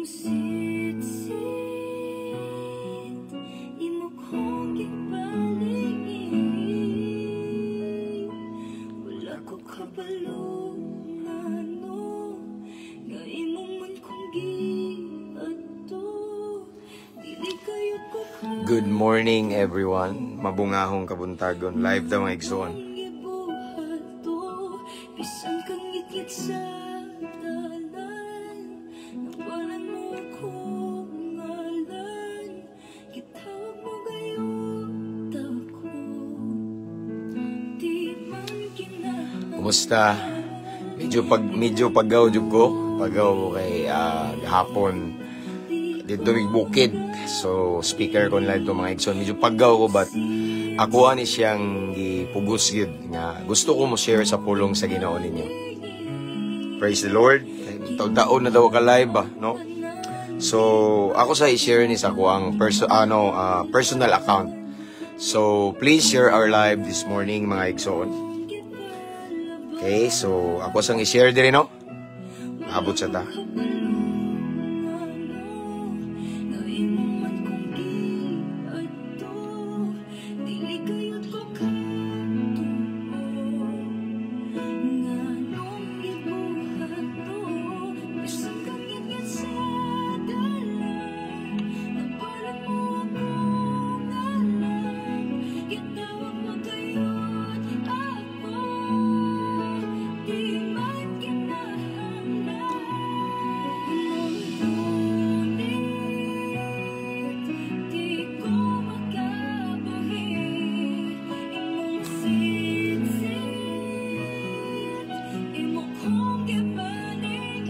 Imong sitsit, imo kong gipaligid. Wala ko kabalo ngano nga imo man kong giadto. Dili kayo ko Good morning, everyone. Mabungahong kabuntagon. Live daw mga igsoon. Gibuhat bisan kang ngitngit sa dalan. Nawalan mo akong ngalan. Gitawag mo gayud ako. Di man kinahanglan. Kumusta? Medyo pagaw jud ko. Pagaw ko kay hapon dito mig bukid. So speaker ko live to, mga igsoon. Medyo pagaw ko, but ako ani siyang gipugos gyud nga gusto ko mo share sa pulong sa Ginoo ninyo. Praise the Lord. Taon na daw ka live ba, no? So ako sa i-share ni sa ako ang personal account. So please share our live this morning, mga igsoon. Okay, so ako sang i-share diri, no? Abot sa ta. Nga imo man kong giadto. Dili kayod ko katuo nganong gibuhat to. Bisan kang ngitngit sa dalan, Napalan mo akong ngalan. Gitawag mo gayud ako. Di man kinahanglan. Imong punit, di ko makabuhi. Imong sitsit, imo kong gipaligid.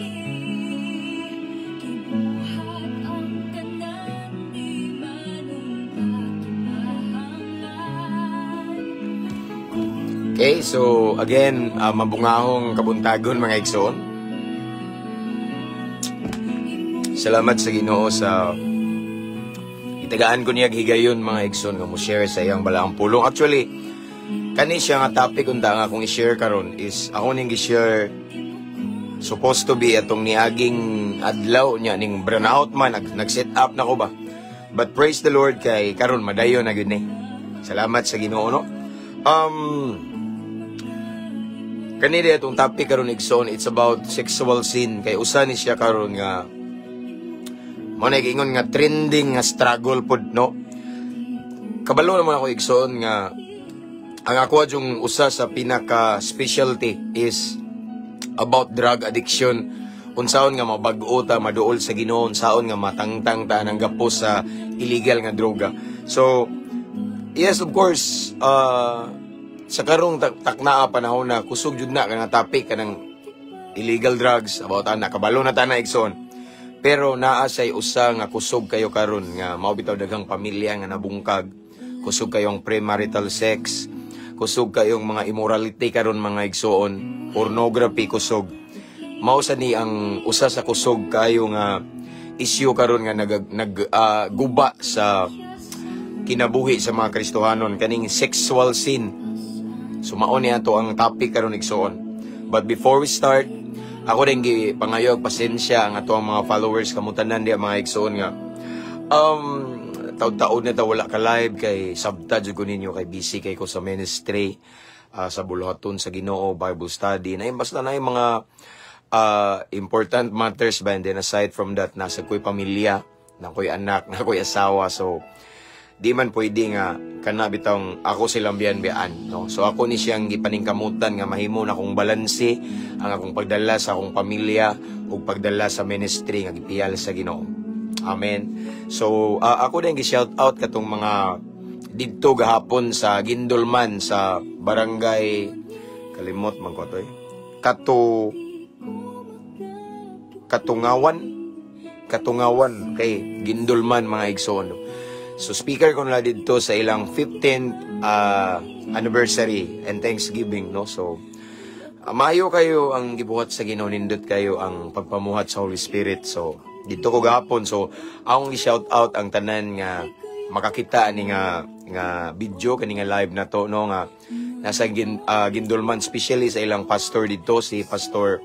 Gibuhat ang tanan, di man unta kinahanglan. Okay, so again, mabungahong kabuntagon, mga igsoon. Salamat sa Ginoo sa itagaan ko niya higayon, mga igsoon, nga mo share sa iyang balaang pulong. Actually, kani siya nga topic unta nga akong i-share karon is ako ning gi-share supposed to be atong niaging adlaw niya ning brownout man nag-set up na ko ba. But praise the Lord kay karon madayon na gyud ni. Salamat sa Ginoo, no. Kani atong topic karon, igsoon, it's about sexual sin kay usa ni siya karon nga mo na ingon nga trending nga struggle pod, no. Kabalo naman ako, igsoon, nga ang ako yung usa sa pinaka specialty is about drug addiction, unsaon nga mabag-o ta, maduol sa Ginoo, unsaon nga matangtang ta ng gapos sa illegal nga droga. So yes, of course, sa karong taknaa panahon na kusog jud na kanang topic kanang illegal drugs about ana, kabalo na ta na, igsoon. Pero naa say usa nga kusog kayo karon nga mao bitaw daghang pamilya nga nabungkag. Kusog kayong premarital sex, kusog kayong mga immorality karon, mga igsoon, pornography kusog. Mao sa ni ang usa sa kusog kayo nga issue karon nga nag, nag guba sa kinabuhi sa mga Kristohanon, kaning sexual sin. So mao ni ato ang topic karon, igsoon. But before we start, ako rin gi pangayo og pasensya ang ato ang mga followers kamo tanan diha, mga igsoon, nga taud-taud na ta wala ka live kay sabta jud ko ninyo kay busy kay ko sa ministry, sa buluhaton sa Ginoo, Bible study na basta na yung mga important matters ba. And then aside from that, nasa ko'y pamilya na ko'y anak na ko'y asawa, so di man pwede nga kana bitong ako silang biyan-biyan, no. So ako ni siyang gipaningkamutan nga mahimo na akong balanse ang akong pagdala sa akong pamilya ug pagdala sa ministry nga gipiyal sa Ginoo. Amen. So ako din gi-shout out katong mga didto gahapon sa Gindulman sa barangay, kalimot man ko to eh, Katungawan, Katungawan kay Gindulman, mga igsoon. So speaker ko na didto sa ilang 15th anniversary and Thanksgiving, no. So maayo kayo ang gibuhat sa Ginoo, nindot kayo ang pagpamuhat sa Holy Spirit. So didto ko gahapon, so akong i-shout out ang tanan nga makakita ani nga nga video kani nga live na to, no, nga nasa Gindulman, especially sa ilang pastor didto, si Pastor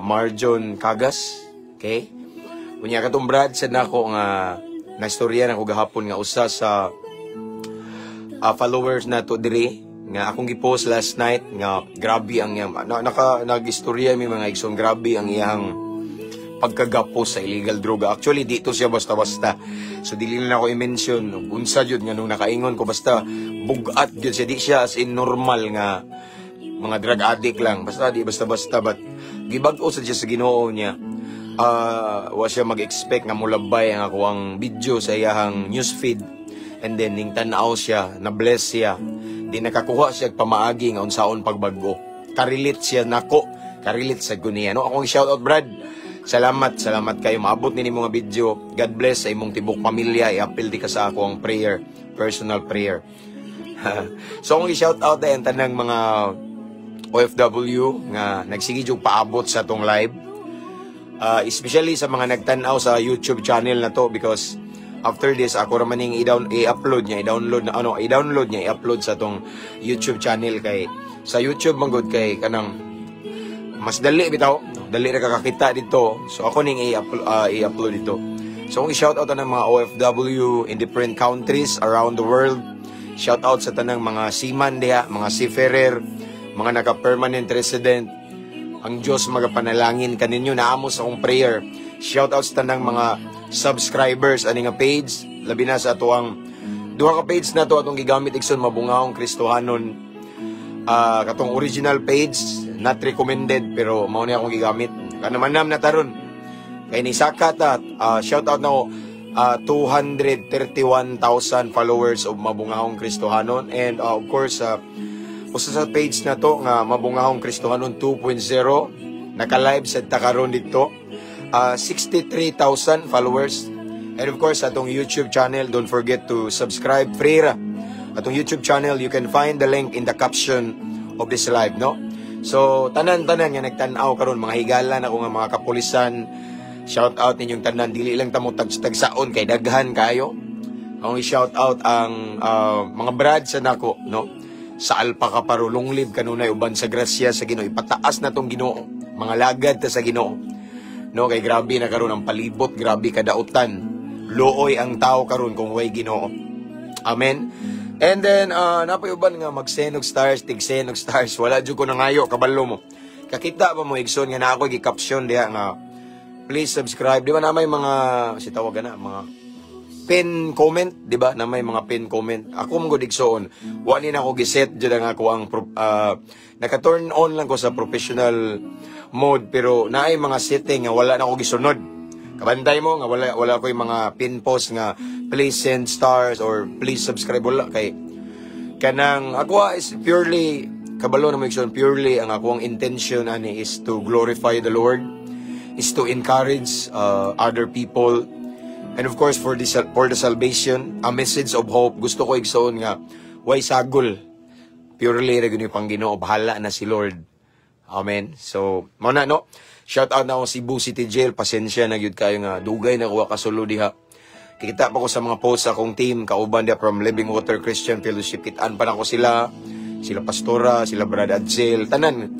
Marjon Cagas. Okay? Unya katong Brad sad nako nga naistorya nako gahapon nga usa sa followers nato diri nga akong gipost last night nga grabe ang iyang naka nagistorya mi, mga igsoon, grabe ang iyang pagkagapos sa illegal droga. Actually, dito siya basta-basta. So dili na ako i-mention unsa jud nga nung nakaingon ko, basta bugat jud siya. Di siya as in normal nga mga drug addict lang. Basta di basta-basta, but gibag-o sa siya sa Ginoo niya. Wa siya mag-expect nga mulabay ang ako ang video sa iyahang newsfeed, and then ning tan-aw siya, na bless siya, di nakakuha siya og pamaagi nga unsaon pagbag-o. Ka-relate siya nako, ka-relate sa guniya, no? Akong shout out, Brad. Salamat, salamat kayo. Maabot nini mga video. God bless sa imong tibok pamilya. I-apil di ka sa ako ang prayer, personal prayer. So akong i-shout out ay ang tanang mga OFW nga nagsige jud paabot sa atong live. Especially sa mga nagtan-aw sa YouTube channel na to, because after this ako ra man ning i-down i-upload niya, i-download na ano, i-download niya, i-upload sa atong YouTube channel, kay sa YouTube man gud kay kanang mas dali bitaw, dali ra kakakita dito. So ako ning i-upload dito. So kung i-shout out ang mga OFW in different countries around the world, shout out sa tanang mga seaman diha, mga seafarer, mga naka-permanent resident. Ang Diyos magapanalangin kaninyo, naamo sa akong prayer. Shout out sa tanang mga subscribers ani nga page, labi na sa atoang duha ka page na to atong gigamit, igsoon, Mabungahong Kristohanon. Katong original page, not recommended, pero mao ni akong gigamit. Kanamanam na taron. Kay ni saka ta, shout out na ko, 231,000 followers of Mabungahong Kristohanon, and of course usa sa page na to nga Mabungahong Kristohanon 2.0, naka-live sa takaron dito, 63,000 followers. And of course, atong YouTube channel, don't forget to subscribe, free ra atong YouTube channel. You can find the link in the caption of this live, no? So tanan-tanan nga nagtan-aw karon, mga higala na ko nga mga kapulisan, shout out ninyong tanan. Dili lang tamo tagsaon kay daghan kayo. Akong i-shout out ang mga brad sa nako, no, sa Alpha Kaparo, long live kanunay uban sa grasya sa Ginoo. Ipataas na tong Ginoo, mga lagad ta sa Ginoo, no? Kay grabe na karon ang palibot, grabe kadautan, luoy ang tao karon kung way Ginoo. Amen. And then napoy uban nga mag-send og stars, tig-send og stars, wala jud ko nangayo, kabalo mo. Kakita ba mo, igsoon, nga na ako gi-caption diha nga "Please subscribe"? Di ba na may mga si tawag na mga pin comment, di ba? Na may mga pin comment. Ako mo gud, igsoon, wa ni na ako giset jud ang ako ang naka-turn on lang ko sa professional mode, pero naay mga setting nga wala na ako gisunod. Kabantay mo nga wala wala ko yung mga pin post nga "Please send stars" or "Please subscribe." Wala, kay kanang ako is purely, kabalo na mo, igsoon, purely ang ako ang intention ani is to glorify the Lord, is to encourage other people, and of course for the salvation, a message of hope. Gusto ko, igsoon, nga way sagol, purely ra gyud pang Ginoo, bahala na si Lord. Amen. So mao na, no? Shout out na ako Cebu City Jail. Pasensya na gyud kayo nga dugay na ko kasulo diha. Kikita pa ko sa mga post sa akong team kauban diha from Living Water Christian Fellowship. Kitaan pa nako sila, sila pastora, sila Brad Adzel, tanan.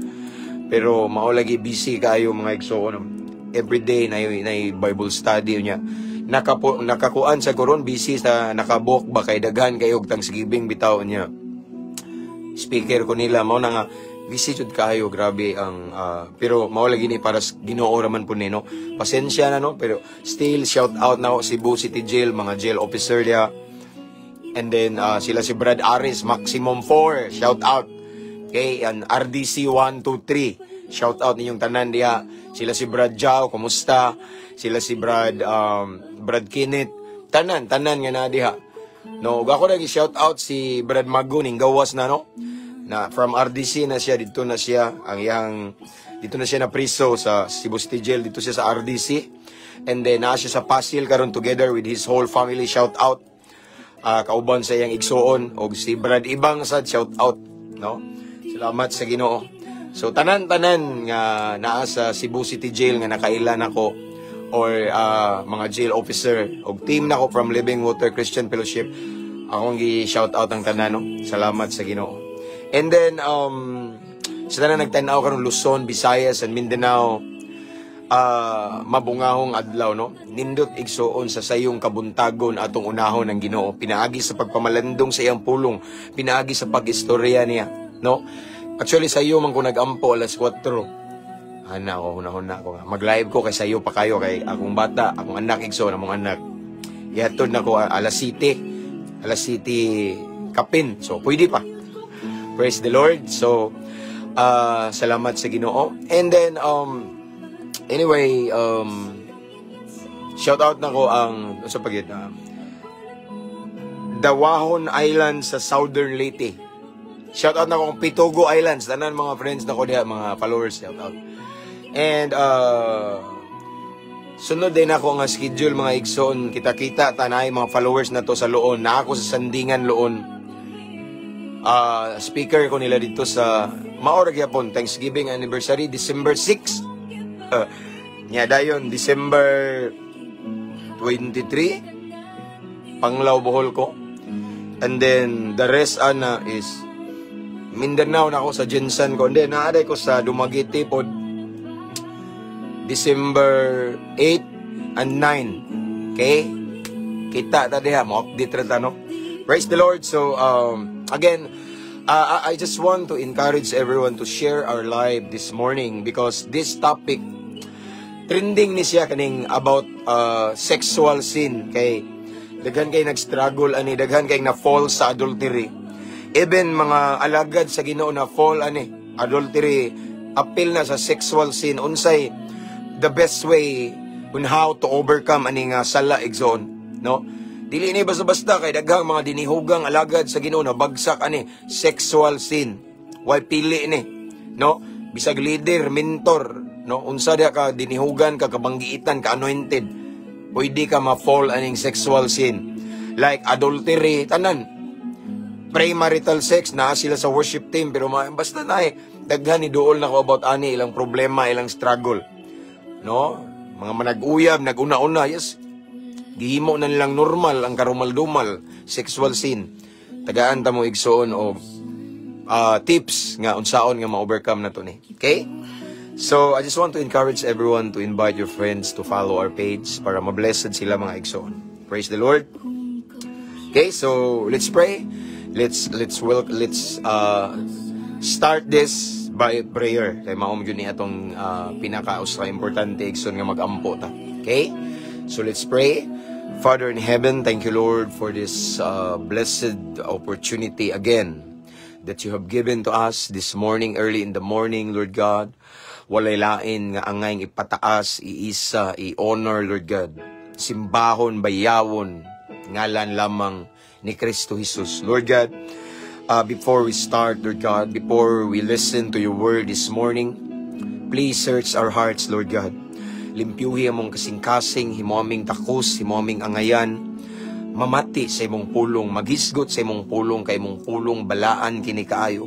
Pero mao lagi, busy kayo, mga igsoon. Everyday na Bible study niya. Nakakuan sa koron, busy sa nakabook ba kay daghan kayo og Thanksgiving bitaw niya. Speaker ko nila, mao na nga busy jud kayo, grabe ang pero mao lagi ni para sa Ginoo raman po ni, no? Pasensya na, no? Pero still shout out na ako Cebu City Jail, mga jail officer diha. And then sila si Brad Aris, Maximum 4, shout out. Okay, and RDC 1 2 3. Shout out ninyong tanan diha. Sila si Brad Jao, kumusta? Sila si Brad Kenneth. Tanan, tanan nga na diha. No, ug ako lagi shout out si Brad Mago ning gawas na, no. Na from RDC na siya, dito na siya ang iyang dito na siya na priso sa Cebu City Jail, dito siya sa RDC. And then naa siya sa Pasil karon together with his whole family. Shout out kauban sa iyang igsuon, og si Brad Ibang sad, shout out, no? Salamat sa Ginoo. So tanan-tanan nga naa sa Cebu City Jail nga nakailan ako or mga jail officer og team nako from Living Water Christian Fellowship, akong gi-shout out ang tanan, no? Salamat sa Ginoo. And then sa tanan nagtan-aw karon, Luzon, Visayas and Mindanao. Mabungahong adlaw, no? Nindot, igsuon, sa sayong kabuntagon atong unahon ang Ginoo pinaagi sa pagpamalandong sa iyang pulong, pinaagi sa pag-istorya niya, no? Actually, sayo man ko nag-ampo alas 4. Ana ko, hunahuna ko nga mag-live ko kay sayo pa kayo, kay akong bata, akong anak, igsuon, among anak. Ihatod na ko alas 7, alas 7 kapin. So pwede pa. Praise the Lord. So salamat sa Ginoo. And then anyway, shout out na ko ang sa pagid Dawahon Island sa Southern Leyte. Shout out na ko ang Pitogo Islands, tanan mga friends na ko diha, mga followers, shout out. And sunod din ako nga schedule, mga igsoon, kita-kita tanay mga followers na to sa Loon, na ako sa Sandingan, Loon. Speaker ko nila dito sa Maor gyapon Thanksgiving anniversary, December 6. Nya dayon December 23, Panglao, Bohol ko. And then the rest ana is Mindanao na ako sa GenSan ko. And then naaday ko sa Dumaguete pod December 8 and 9. Okay? Kita ta diha mo, update ra ta, no? Praise the Lord. So again, I just want to encourage everyone to share our live this morning because this topic, trending ni siya, kaning about sexual sin, kay daghan kay nag-struggle ani, daghan kay na fall sa adultery. Even mga alagad sa Ginoo na fall ani adultery, apil na sa sexual sin. Unsay the best way on how to overcome ani nga sala, igsoon, no? Dili ni basta-basta kay daghang mga dinihugang alagad sa Ginoo na bagsak ani sexual sin. Way pili ni, no? Bisag leader, mentor, no? Unsa diha ka dinihugan ka, kabanggiitan ka, anointed, pwede ka ma-fall aning sexual sin. Like adultery, tanan. Premarital sex na sila sa worship team, pero basta na eh daghan ni duol na ko about ani ilang problema, ilang struggle, no? Mga manag-uyab, naguna-una, yes, gihimo na nilang normal ang karumal-dumal, sexual sin. Tagaan ta mo, igsuon, og tips nga unsaon nga ma-overcome na to ni. Okay? So, I just want to encourage everyone to invite your friends to follow our page para ma-blessed sila, mga igsoon. Praise the Lord. Okay, so let's pray. Let's start this by prayer. Kay mao gyud ni atong pinaka usa importante, igsoon, nga magampo ta. Okay? So let's pray. Father in heaven, thank you, Lord, for this blessed opportunity again that you have given to us this morning, early in the morning, Lord God. Walay lain nga angayng ipataas, iisa, i-honor, Lord God. Simbahon, bayawon, ngalan lamang ni Kristo Jesus. Lord God, before we start, Lord God, before we listen to your word this morning, please search our hearts, Lord God. Limpyuhi among kasing-kasing, himo aming takos, himo aming angayan, mamati sa imong pulong, maghisgot sa imong pulong, kay imong pulong balaan kini kaayo.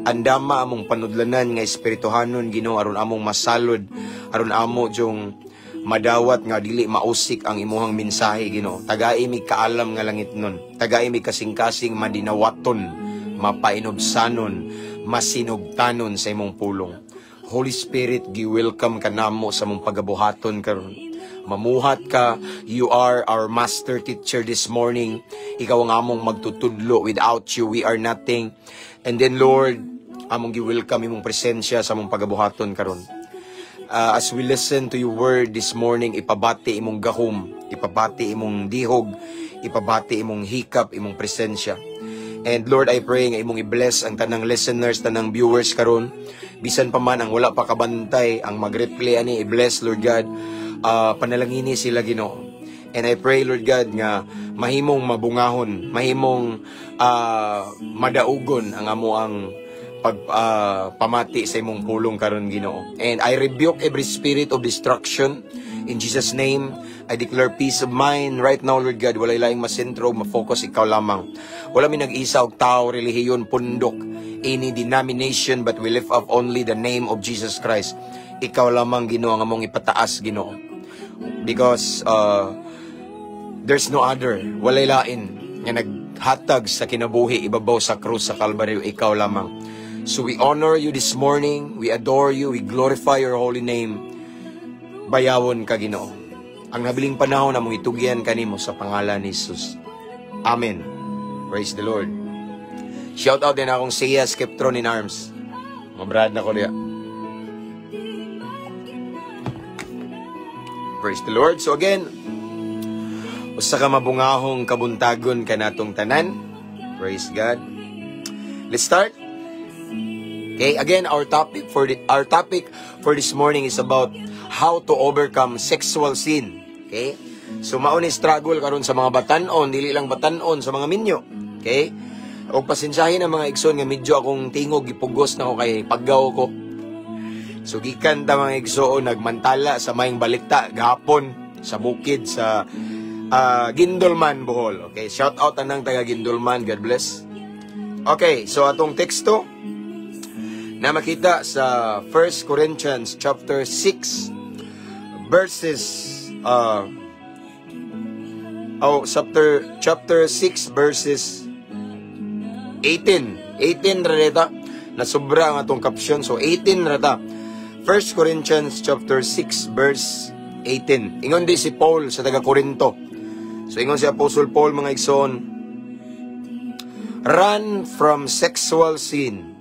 Andama among panudlanan nga espirituhanon, Ginoo, aron among masalod, aron amo jung madawat nga dili mausik ang imuhang mensahe, Ginoo. Tagai mi kaalam nga langit nun. Tagai mi kasing-kasing madinawaton, mapainubsanon, masinugtanon sa imong pulong. Holy Spirit, gi-welcome ka namo sa among pagabuhaton karon. Mamuhat ka, you are our master teacher this morning. Ikaw ang among magtutudlo. Without you, we are nothing. And then, Lord, among gi-welcome imong presensya sa among pagabuhaton karon. As we listen to your word this morning, ipabati imong gahom, ipabati imong dihog, ipabati imong hikap, imong presensya. And Lord, I pray nga imong i-bless ang tanang listeners, tanang viewers karon. Bisan pa man ang wala pa kabantay, ang mag-replay ani, i-bless, Lord God. Panalangini sila, Ginoo. And I pray, Lord God, nga mahimong mabungahon, mahimong madaugon ang amo ang pag pamati sa imong pulong karon, Ginoo. And I rebuke every spirit of destruction in Jesus' name. I declare peace of mind right now, Lord God. Walay laing masentro, ma-focus, ikaw lamang. Wala mi nag-isa og tao, relihiyon, pundok, any denomination, but we lift up only the name of Jesus Christ. Ikaw lamang, Ginoo, ang among ipataas, Ginoo. Because there's no other, walay lain nga naghatag sa kinabuhi ibabaw sa krus sa Calvary, ikaw lamang. So we honor you this morning, we adore you, we glorify your holy name. Bayawon ka, Ginoo. Ang nabiling panahon among itugyan kanimo sa pangalan ni Jesus. Amen. Praise the Lord. Shout out din akong Sia Skeptron in Arms. Mabrad na ko niya. Praise the Lord. So again, usa ka mabungahong kabuntagon kanatong tanan. Praise God. Let's start. Okay, again, our topic for this morning is about how to overcome sexual sin. Okay? So mao ni struggle karon sa mga batan-on, dili lang batan-on, sa mga minyo. Okay? Og pasensyahin ang mga igsoon nga medyo akong tingog gipugos na ko kay paggaw ko. So gikan ta, mga igsoon, nagmantala sa maayong balita gahapon sa bukid sa Guindulman, Bohol. Okay, shout out tanang taga Guindulman. God bless. Okay, so atong teksto na makita sa 1 Corinthians chapter 6 verses oh, chapter 6 verses 18. 18 ra ta. Nasobra ang atong caption. So 18 ra ta. 1 Corinthians chapter 6 verse 18. Ingon di si Paul sa taga Corinto. So ingon si Apostle Paul, mga igsoon, "Run from sexual sin.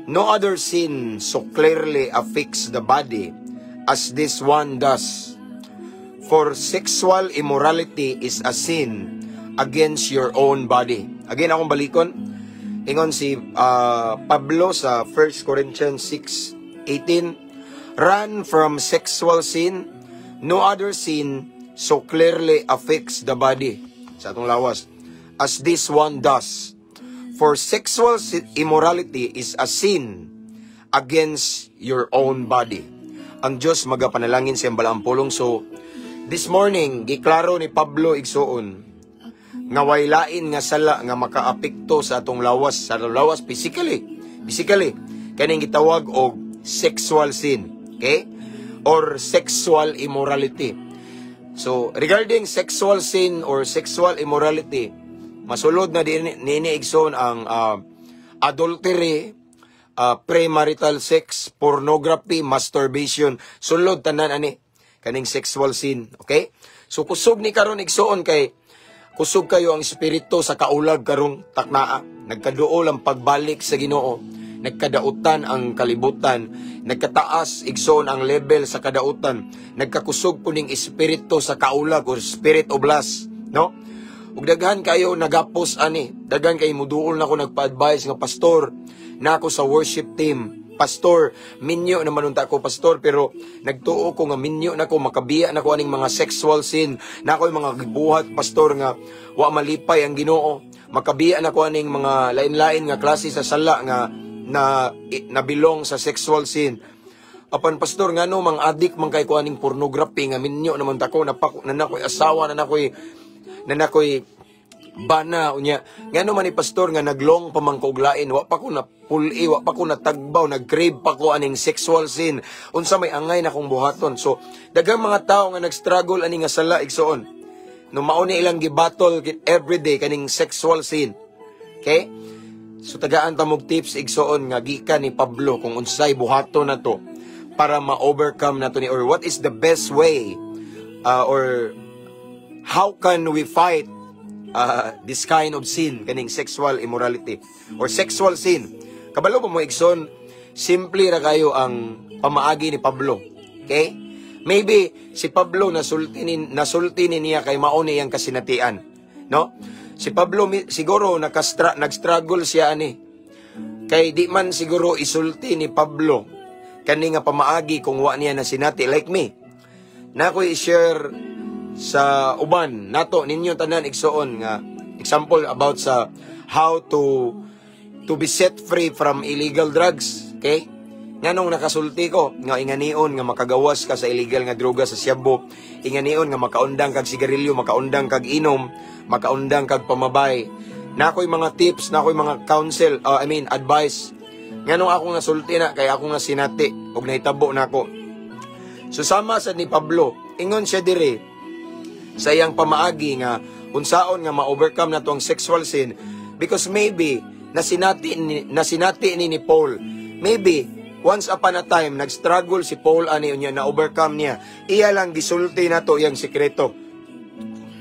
No other sin so clearly affects the body as this one does. For sexual immorality is a sin against your own body." Again, akong balikon. Ingon si Pablo sa 1 Corinthians 6:18, "Run from sexual sin. No other sin so clearly affects the body," sa atong lawas, "as this one does. For sexual immorality is a sin against your own body." Ang Diyos magapanalangin sa iyang balaang pulong. So, this morning, giklaro ni Pablo, igsuon, nga way lain nga sala nga makaapekto sa atong lawas physically. Physically, kaning gitawag og sexual sin, okay? Or sexual immorality. So, regarding sexual sin or sexual immorality, masulod na din nini, igsoon, ang adultery, premarital sex, pornography, masturbation, sulod tanan ani kaning sexual sin, okay? So kusog ni karon, igsuon, kay kusog kayo ang espiritu sa kaulag karong taknaa. Nagkaduol ang pagbalik sa Ginoo. Nagkadautan ang kalibutan. Nagkataas, igsoon, ang level sa kadautan. Nagkakusog po ning espiritu sa kaulag or spirit of lust, no? Ug daghan kayo nagapos ani. Daghan kayo muduol na ako nagpa-advise nga, "Pastor, na ako sa worship team. Pastor, minyo naman unta ko, pastor, pero nagtuo ko nga minyo na ko, makabiya na ko aning mga sexual sin. Na ako yung mga gibuhat, pastor, nga wa malipay ang Ginoo. Makabiya na ko aning mga lain-lain nga klase sa sala nga na nabilong sa sexual sin. Apan pastor, ngano mang adik man kay ko aning pornography nga minyo naman ta ko, napako na nakoy asawa na nakoy bana unya. Ngano man ni, pastor, nga naglong pa man ko og lain, wa pa ko na puli, wa pa ko natagbaw, nag-crave pa ko aning sexual sin? Unsa may angay na kong buhaton?" So daghang mga tao nga nag-struggle ani nga sala, igsoon, no? Mao ni ilang gibattle everyday kaning sexual sin, okay? So tagaan ta mog tips, igsoon, nga gikan ni Pablo kung unsay buhaton nato para ma-overcome nato ni or what is the best way or how can we fight this kind of sin, kaning sexual immorality or sexual sin. Kabalo pa mo, igsoon, simple ra kayo ang pamaagi ni Pablo. Okay? Maybe si Pablo nasulti ni niya kay mao ni iyang kasinatian, no? Si Pablo siguro nag-struggle siya ani. Kay di man siguro isulti ni Pablo kani nga pamaagi kung wa niya nasinati, like me. Na ko i-share sa uban nato ninyo tanan, igsuon, nga example about sa how to be set free from illegal drugs, okay? Nganong nakasulti ko nga inganion nga makagawas ka sa illegal nga droga sa shabu, inganion nga makaundang kag sigarilyo, makaundang kag inom, makaundang kag pamabay? Na ako'y mga tips, na ako'y mga counsel, I mean advice. Nganong akong nasulti na? Kay akong nasinati ug nahitabo nako. So sama sa ni Pablo, ingon siya dire sa iyang pamaagi nga unsaon nga ma-overcome nato ang sexual sin because maybe nasinati ni Paul. Maybe Once upon a time, nag-struggle si Paul ani, unya na overcome niya. Iya lang gisulti nato iyang sikreto.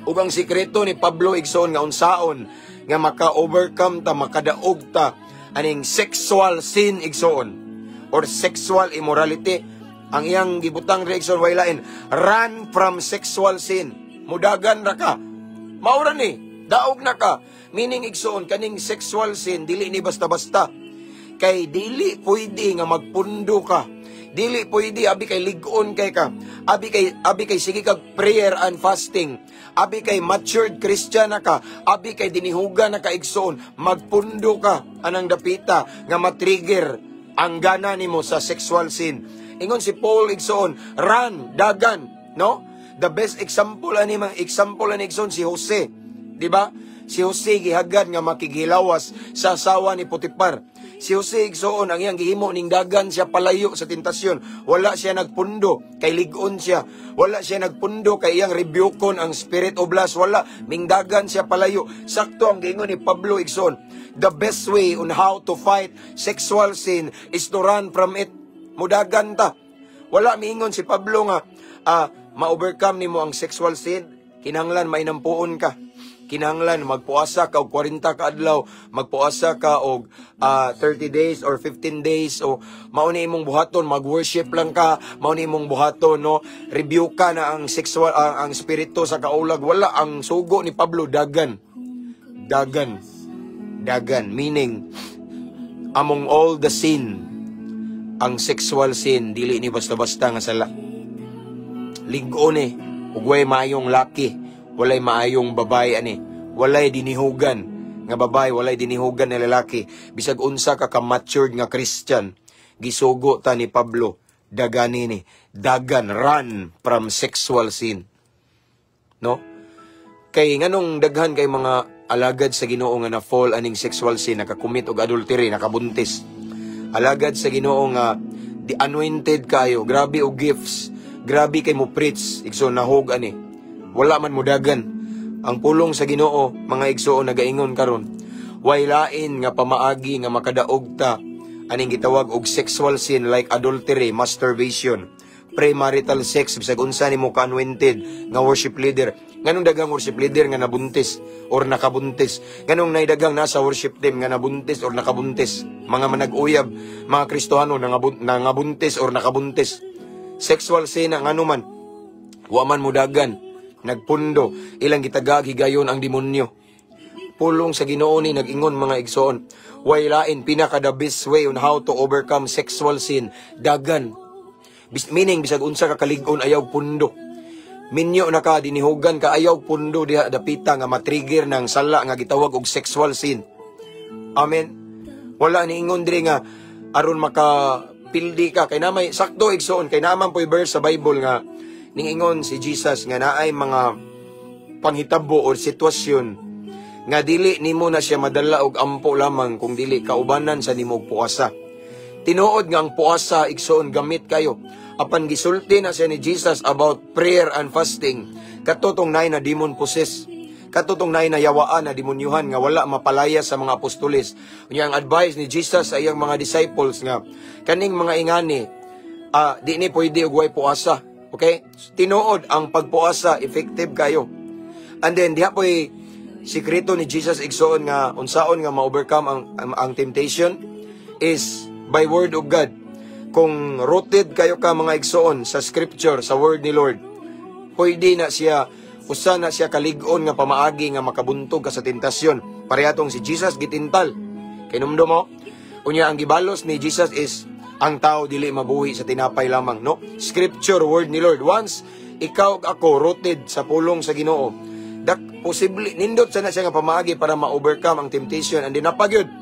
Ug ang sikreto ni Pablo, igsoon, nga unsaon nga maka-overcome ta, makadaog ta aning sexual sin, igsoon, or sexual immorality. Ang iyang gibutang ri, igsoon, way lain, run from sexual sin. Mudagan ra ka. Maura ni, daog na ka. Meaning, igsoon, kaning sexual sin dili ni basta-basta. Kay dili pwede nga magpundo ka. Dili pwede abi kay lig-on kay ka. Abi kay sige kag prayer and fasting. Abi kay matured Christian na ka. Abi kay dinihugan na ka, igsoon, magpundo ka anang dapita nga matrigger ang gana nimo sa sexual sin. Ingon si Paul, igsoon, run, dagan, no? The best example ani, mga example ani, igsoon, si Jose. Di ba? Si Jose gihagad nga makigilawas sa asawa ni Potifar. Si Jose, igsoon, ang iyang gihimo, ning dagan siya palayo sa tentasyon. Wala siya nagpundo kay lig-on siya. Wala siya nagpundo kay iyang rebukon ang spirit of lust. Wala, mingdagan siya palayo. Sakto ang giingon ni Pablo, igsoon. The best way on how to fight sexual sin is to run from it. Mudagan ta. Wala miingon si Pablo nga ma-overcome nimo ang sexual sin, kinahanglan mainampuon ka, kinahanglan magpuasa ka og 40 ka adlaw, magpuasa ka og 30 days or 15 days, o mao ni imong buhaton, mag-worship lang ka, mao ni imong buhaton, no? Rebuke ka na ang sexual ang spirito sa kaulag. Wala. Ang sugo ni Pablo, dagan. Dagan. Dagan meaning among all the sin, ang sexual sin dili ni basta-basta nga sala. Lig-on eh. Ug way maayong laki, walay maayong babae ani, walay dinihugan nga babae, walay dinihugan nga lalaki. Bisag unsa ka ka-matured nga Christian, gisugo ta ni Pablo, dagani ni, dagan, run from sexual sin. No? Kay nganong daghan kay mga alagad sa Ginoo nga na fall aning sexual sin, nakacommit og adultery, nakabuntis? Alagad sa Ginoo nga di anointed kayo, grabe og gifts, grabe kay mo preach, igsoon, nahog ani. Wala man mudagan. Ang pulong sa Ginoo, mga igsoon, nagaingon karon, way lain nga pamaagi nga makadaog ta aning gitawag og sexual sin like adultery, masturbation, premarital sex, bisag unsa nimo ka anointed nga worship leader. Nganong daghang worship leader nga nabuntis or nakabuntis? Nganong nay daghang nasa worship team nga nabuntis or nakabuntis? Mga manag-uyab, mga Kristohano nangabuntis or nakabuntis. Sexual sin ang ano man. Wa man mudagan, nagpundo, ilang gitagag higayon ang demonyo. Pulong sa Ginoo ni nag-ingon, mga igsoon. Way lain, pinaka the best way on how to overcome sexual sin, dagan. Meaning bisag unsa ka kalig-on, ayaw pundo. Minyo na ka, dinihugan ka, ayaw pundo diha dapita nga matrigger ng sala nga gitawag og sexual sin. Amen. Wala ni ingon diri nga aron maka pildi ka kay namay sakto, igsoon, kay naman po'y verse sa Bible nga ningingon si Jesus nga naay mga panghitabo or sitwasyon nga dili nimo na siya madala og ampo lamang kung dili kaubanan sa nimo og puasa. Tinuod nga ang puasa, igsoon, gamit kayo. Apan gisulti na siya ni Jesus about prayer and fasting. Katong naay na demon possess. Katong naay na yawaan na demonyuhan nga wala mapalaya sa mga apostoles. Unya ang advice ni Jesus sa iyang mga disciples nga kaning mga ingani di ni pwede og way puasa. Okay? Tinuod ang pagpuasa effective kayo. And then diha po'y sikreto ni Jesus, igsoon, nga unsaon nga ma-overcome ang temptation is by word of God. Kung rooted kayo ka, mga igsoon, sa scripture, sa word ni Lord, pwede na siya, usa na siya kalig-on nga pamaagi nga makabuntog ka sa tentasyon. Parehong si Jesus gitintal. Kay mo, unya ang gibalos ni Jesus is ang tao dili mabuhi sa tinapay lamang, no? Scripture, word ni Lord. Once ikaw ug ako rooted sa pulong sa Ginoo, dak posible nindot sa na siya nga pamaagi para ma-overcome ang temptation. And dinapagyud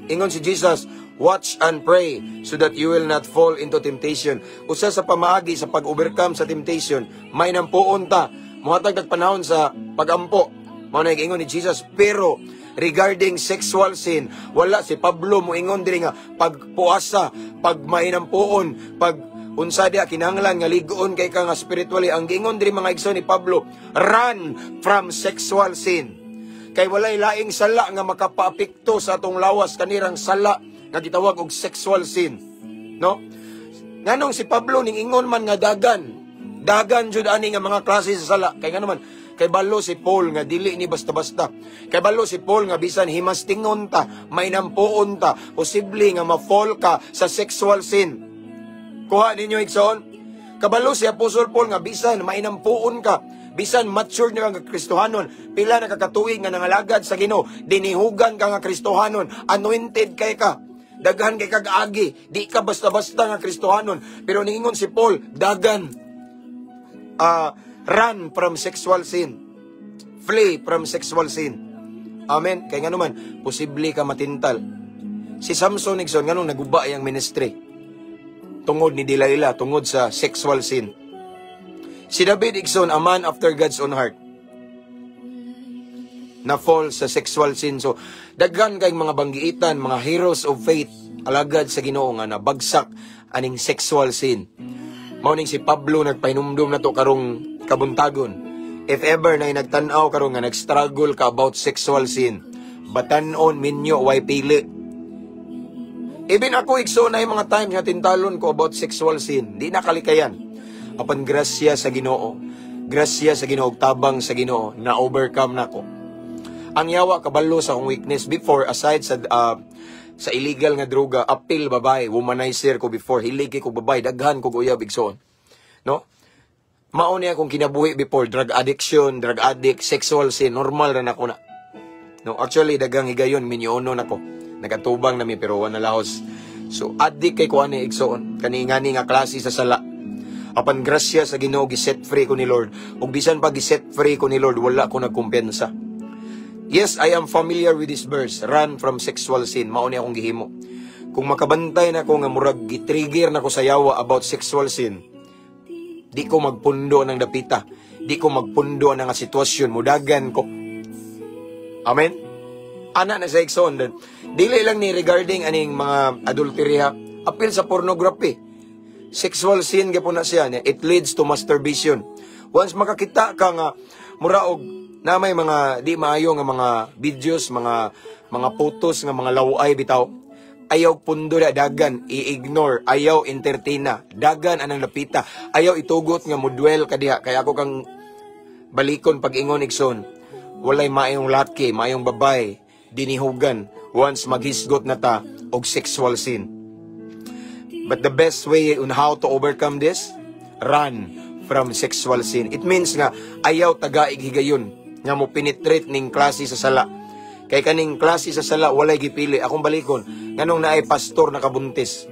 ingon si Jesus, "Watch and pray so that you will not fall into temptation." Usa sa pamaagi sa pag-overcome sa temptation, may nampuon ta, muhatag tag panahon sa pagampo. Mao na ingon ni Jesus. Pero regarding sexual sin, wala si Pablo moingon diri nga pagpuasa, pag mainampuon, pag unsa diha kinahanglan nga lig-on kay ka nga spiritually. Ang giingon diri, mga igsoon, ni Pablo, run from sexual sin. Kay walay laing sala nga makapaapekto sa atong lawas kanirang sala nga gitawag og sexual sin. No? Nganong si Pablo ning ingon man nga dagan. Dagan jud ani nga mga klase sa sala. Kay ngano man, kay balo si Paul nga dili ni basta-basta. Kay balo si Paul nga bisan himastingon ta, may nampuon ta, posible nga ma-fall ka sa sexual sin. Kuha ninyo, igsoon? Kabalo si Apostle Paul nga bisan mainampuon ka, bisan mature na nga Kristohanon, pila na kakatuig nga nangalagad sa Ginoo, dinihugan ka nga Kristohanon, anointed kay ka. Daghan kay kag agi, di ka basta-basta nga Kristohanon. Pero ningingon si Paul, dagan. Run from sexual sin. Flee from sexual sin. Amen. Kay nga naman, posible ka matintal. Si Samson, igsoon, nganong naguba yang ministry? Tungod ni Delilah, tungod sa sexual sin. Si David, igsoon, a man after God's own heart, na fall sa sexual sin. So, daghan kay mga banggiitan, mga heroes of faith, alagad sa Ginoo nga nabagsak aning sexual sin. Mao ning si Pablo nagpahinumdum nato karong kabuntagon. If ever na nagtan-aw karon nga nag-struggle ka about sexual sin, batan-on, minyo, way pili. Even ako, igsoon, na yung mga times nga tintalon ko about sexual sin, di na kalikayan. Apan grasya sa Ginoo, grasya sa Ginoo, tabang sa Ginoo, na overcome nako. Ang yawa kabalo sa akong weakness before. Aside sa illegal nga droga, apil babae, womanizer ko before, hilig ko babae, daghan ko uyab, igsoon. No? Mao niya akong kinabuhi before, drug addiction, drug addict, sexual sin, normal ra nako na. No, actually daghang higayon minyono nako. Nagatubang nami pero wala lahos. So addict kay ko ani, igsoon, kani ngani nga klase sa sala. Apan grasya sa Ginoo, gi-set free ko ni Lord. Ug bisan pa gi-set free ko ni Lord, wala ko nagkumpiyansa. Yes, I am familiar with this verse. Run from sexual sin. Mao ni akong gihimo. Kung makabantay na ko nga murag gitrigger na ko sa yawa about sexual sin, di ko magpundo ng dapita. Di ko magpundo ng sitwasyon. Mudagan ko. Amen? Ana na sa igsoon. Dili lang ni regarding aning mga adultery ha. Apil sa pornography. Sexual sin gyapon na siya. It leads to masturbation. Once makakita ka nga mura og na may mga di maayo nga mga videos, mga photos nga mga laway bitaw, ayaw pundo na, dagan, i-ignore, ayaw entertain na, dagan anang lapita, ayaw itugot nga mudwell ka diha. Kaya ako kang balikon pag-ingon, igsoon, walay maayong laki, maayong babay, dinihugan, once maghisgot na ta og sexual sin. But the best way on how to overcome this, run from sexual sin. It means nga ayaw tagaig higayon nga mo penetrate ning klase sa sala. Kay kaning klase sa sala walay gipili. Akong balikon, nganong naay pastor nakabuntis,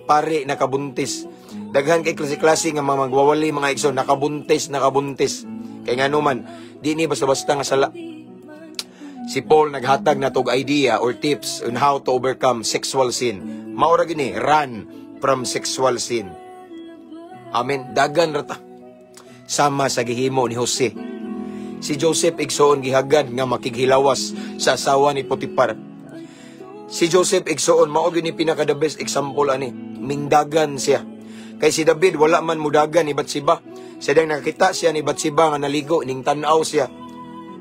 pare nakabuntis. Daghan kay klase-klase nga mga magwawali, mga igsoon, nakabuntis, nakabuntis. Kay ngano man, di ni basta-basta nga sala. Si Paul naghatag na tog idea or tips on how to overcome sexual sin. Mao ra gini, run from sexual sin. Amen. Dagan ra ta. Sama sa gihimo ni Jose. Si Joseph, igsoon, gihagad nga makighilawas sa asawa ni Potiphar. Si Joseph, igsoon, mao gyud ni pinaka the best example ani. Mingdagan siya. Kay si David wala man mudagan ni Batseba. Sa dang nakakita siya ni Batseba nga naligo, ning tan-aw siya.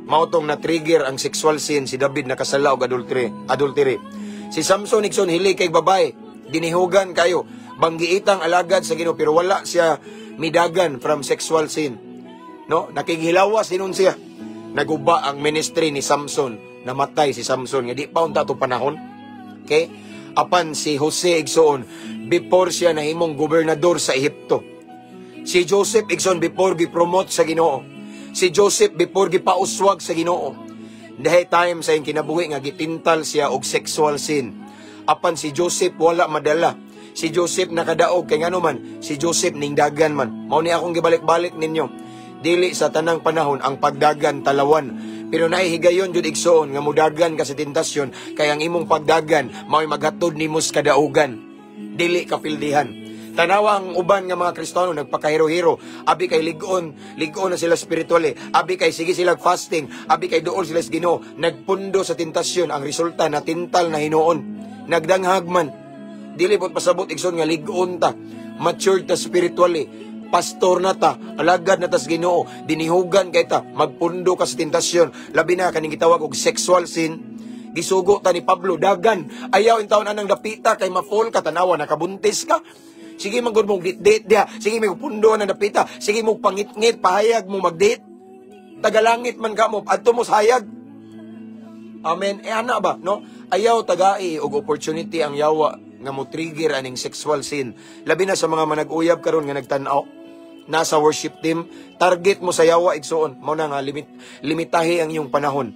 Mao tong na-trigger ang sexual sin, si David nakasala og adultery, adultery. Si Samson, igsoon, hilig kay babae, dinihugan kayo, banggiitang alagad sa Ginoo, pero wala siya midagan from sexual sin. No, nakighilawas hinon siya. Naguba ang ministry ni Samson. Namatay si Samson nga di pa unta to panahon. Okay? Apan si Jose, igsoon, before siya nahimong gobernador sa Ehipto. Si Joseph, igsoon, before gi-promote sa Ginoo. Si Joseph before gipauswag sa Ginoo. Dahil time sa iyang kinabuhi nga gitintal siya og sexual sin. Apan si Joseph wala madala. Si Joseph nakadaog kay ngano man, si Joseph ningdagan man. Mao ni akong gibalik-balik ninyo. Dili sa tanang panahon ang pagdagan talawan. Pero nahihigayon jud, igsoon, nga mudagan ka sa tentasyon kay ang imong pagdagan mao'y maghatod nimo sa kadaugan. Dili ka pildihan. Tanawa ang uban nga mga Kristiyano nagpakahero-hero, abi kay lig-on, lig-on na sila spiritually, abi kay sige sila fasting, abi kay duol sila sa Ginoo, nagpundo sa tentasyon, ang resulta natintal na hinuon. Nagdanghag man. Dili pod pasabot, igsoon, nga lig-on ta, matured ta spiritually, pastor na ta, alagad na ta sa Ginoo, dinihugan kay ta, magpundo ka sa tentasyon, labi na kaning gitawag og sexual sin. Gisugo ta ni Pablo, dagan. Ayaw intawon anang dapita kay ma-fall ka, tanawa nakabuntis ka. Sige man gud mong date diha. Sige mo pundo ng dapita. Sige mo pangitngit, pahayag mo mag-date. Tagalangit man ka mo, adto mo sa hayag. Amen. Eh ana ba, no? Ayaw tagai og opportunity ang yawa nga mo trigger aning sexual sin. Labi na sa mga manag-uyab karon nga nagtan-aw nasa worship team, target mo sa yawa, igsuon. Mao na nga limitahi ang iyong panahon.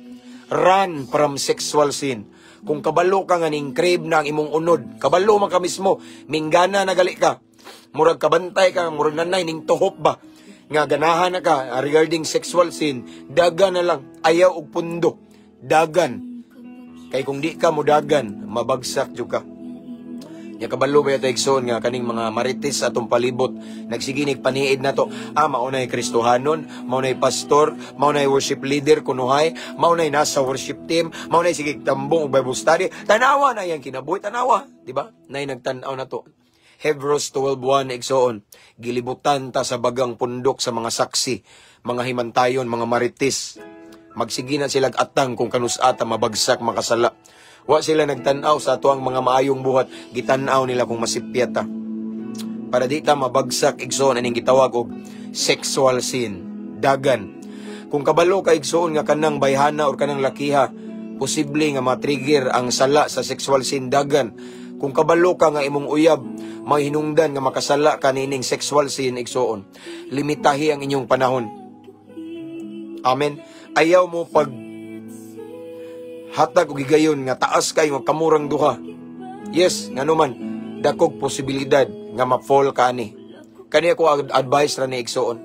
Run from sexual sin. Kung kabalo ka nga ning crave na ang imong unod, kabalo man ka mismo, minggana na gali ka. Murag kabantay ka, murag nanay ning tuhop ba nga ganahan na ka regarding sexual sin, dagan na lang, ayaw og pundo. Dagan. Kay kung di ka mudagan, mabagsak jud ka. Nya kabalo ba yata, igsoon, nga kaning mga marites sa atong palibot nagsiginig paniid na to. Ah, mao nay Kristohanon, mao nay pastor, mao nay worship leader kunuhay, mao nay nasa worship team, mao nay sige tambong og Bible study. Tanawa na yang kinabuhi, tanawa, di ba? Nay nagtan-aw na to. Hebrews 12:1, igsoon, gilibutan ta sa bagang pundok sa mga saksi, mga himantayon, mga marites. Magsige na sila atang kung kanusa ta mabagsak, makasala. Wa sila nagtan-aw sa atuang mga maayong buhat, gitan-aw nila kung masipyat ta. Para di ta mabagsak, igsoon, aning gitawag og sexual sin. Dagan. Kung kabalo ka, igsoon, nga kanang bayhana or kanang lakiha, posible nga matrigger ang sala sa sexual sin, dagan. Kung kabalo ka nga imong uyab, may hinungdan nga makasala ka nining sexual sin, igsoon, limitahi ang inyong panahon. Amen. Ayaw mo pag hatag og higayon nga taas kay nga kamurang duha. Yes, ngano man dakog posibilidad nga ma-fall ka ani. Kani ako advice ra ni, igsoon.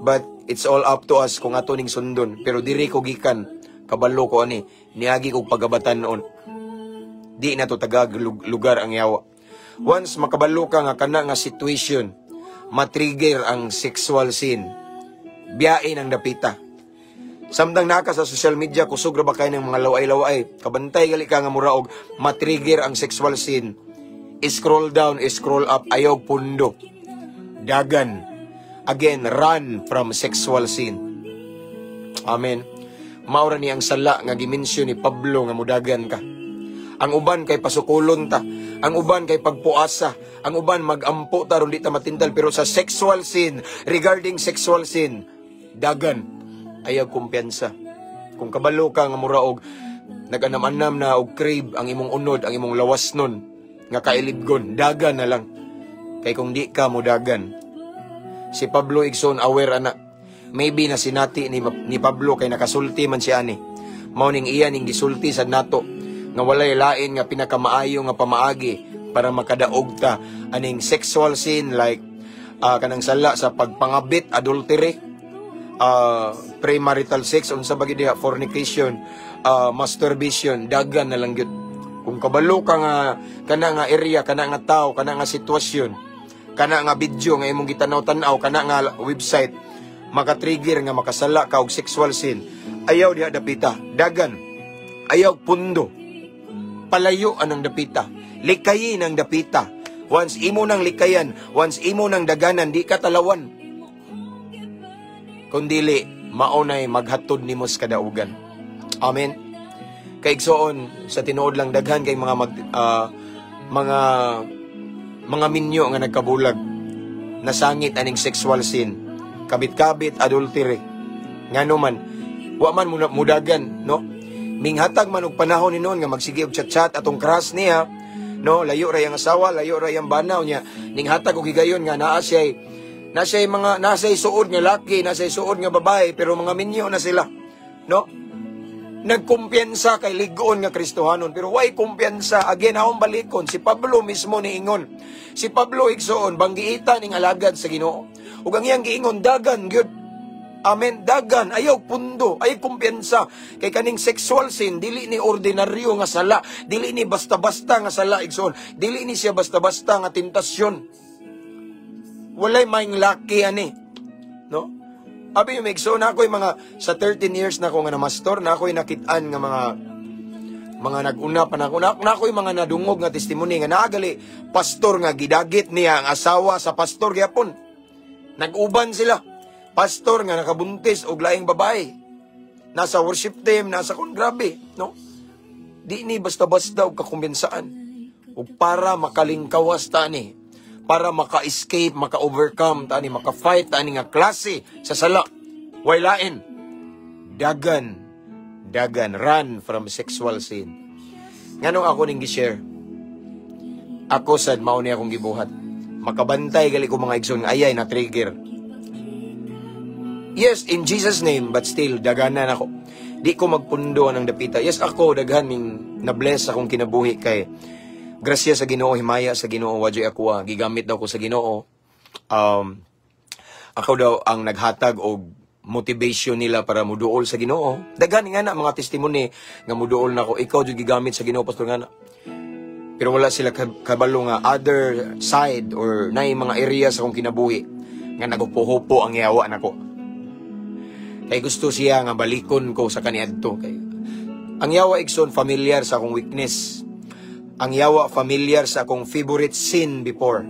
But it's all up to us kung ato ning sundon. Pero diri ko gikan, kabalo ko ani, niagi kog pagabatan-on. Di na to tagag lugar ang yawa. Once makabalo ka nga kana nga situation, matrigger ang sexual sin, biyain ang dapita. Samtang naka sa social media, kusog ra ba kay ng mga laway-laway. Kabantay gali ka nga muraog matrigger ang sexual sin. Scroll down, scroll up, ayaw pundo. Dagan. Again, run from sexual sin. Amen. Maura ni ang sala nga gimensyon ni Pablo nga mudagan ka. Ang uban kay pasukulon ta. Ang uban kay pagpuasa. Ang uban magampo ta ron di ta matintal. Pero sa sexual sin, regarding sexual sin, dagan, ayaw kumpiyansa. Kung kabalo ka nga muraog nag-anam-anam na og crave ang imong unod, ang imong lawas nun, nga kailibgon, dagan na lang. Kay kung di ka mudagan, si Pablo, igsoon, aware ana. Maybe na sinati ni Pablo kay nakasulti man siya ani. Mao ning iya ning gisulti sa nato nga walay lain nga pinakamaayo nga pamaagi para makadaog ta aning sexual sin like kanang sala sa pagpangabit, adultery, premarital sex, unsa ba gid diha, fornication, masturbation, dagan na lang gyud. Kung kabalo ka nga kana nga area, kana nga tao, kana nga sitwasyon, kana nga video nga imong gitanaw-tanaw, kana nga website makatrigger nga makasala ka og sexual sin, ayaw diha dapita, dagan. Ayaw pundo. Palayo anang dapita. Likayin ang dapita. Once imo nang likayan, once imo nang daganan, di ka talawan. Kung dili, maunay maghatod nimo sa kadaugan. Amen. Kay igsoon, sa tinuod lang daghan kay mga mag, ah, mga mga minyo nga nagkabulag nasangit aning sexual sin, kabit-kabit, adultery. Ngano man wa man mudagan, no? Minghatag man og panahon ni noon nga magsige og chat-chat atong crush niya, no? Layo ra yang asawa, layo ra yang banaw niya, ninghatag og higayon nga naa siya mga naa siya'y suod nga laki, naa siya'y suod nga babae, pero mga minyo na sila, no? Nagkumpiyansa kay ligoon nga Kristohanon, pero way kumpiyansa. Again, akong balikon, si Pablo mismo niingon. Si Pablo, igsoon, banggiita ning alagad sa Ginoo ug ang iyang giingon, dagan gyud. Amen. Dagan, ayaw pundo, ayaw kumpiyansa. Kay kaning sexual sin, dili ni ordinaryo nga sala, dili ni basta-basta nga sala, igsoon. Dili ni siya basta-basta nga tentasyon. Walay maing laki ani. No? Abi yung igsoon, ako yung mga sa 13 years na ako nga na-mastor, na ako'y nakit-an nga mga nag-una pa na ako, na ako'y mga nadungog nga testimony nga naagali pastor nga gidagit niya ang asawa sa pastor gyapon. Nag-uban sila. Pastor nga nakabuntis og laing babae. Nasa worship team, nasa kon grabe, no? Di ni basta-basta og kakumbensaan. Ug para makalingkawas ta ni, para maka-escape, maka-overcome ta ni, maka-fight ta ni nga klase sa sala. Way lain. Dagan, dagan, run from sexual sin. Nganong ako ning gi-share? Ako sad, mao ni akong gibuhat. Makabantay gali ko, mga igsoon, nga ayay na trigger. Yes, in Jesus' name, but still daganan ako. Di ko magpundo ng dapita. Yes, ako daghan ning na-bless akong kinabuhi kay grasya sa Ginoo, himaya sa Ginoo, wa ako ah, gigamit daw ko sa Ginoo. Ako daw ang naghatag og motivation nila para muduol sa Ginoo. Daghan nga na mga testimony nga muduol nako, "Ikaw jud gigamit sa Ginoo, pastor," nga na. Pero wala sila kabalo nga other side or nay mga area sa akong kinabuhi nga nagupo-hupo ang yawa nako. Kay gusto siya nga balikon ko sa kaniadto. Kay ang yawa, igsoon, familiar sa akong weakness. Ang yawa, familiar sa akong favorite sin before.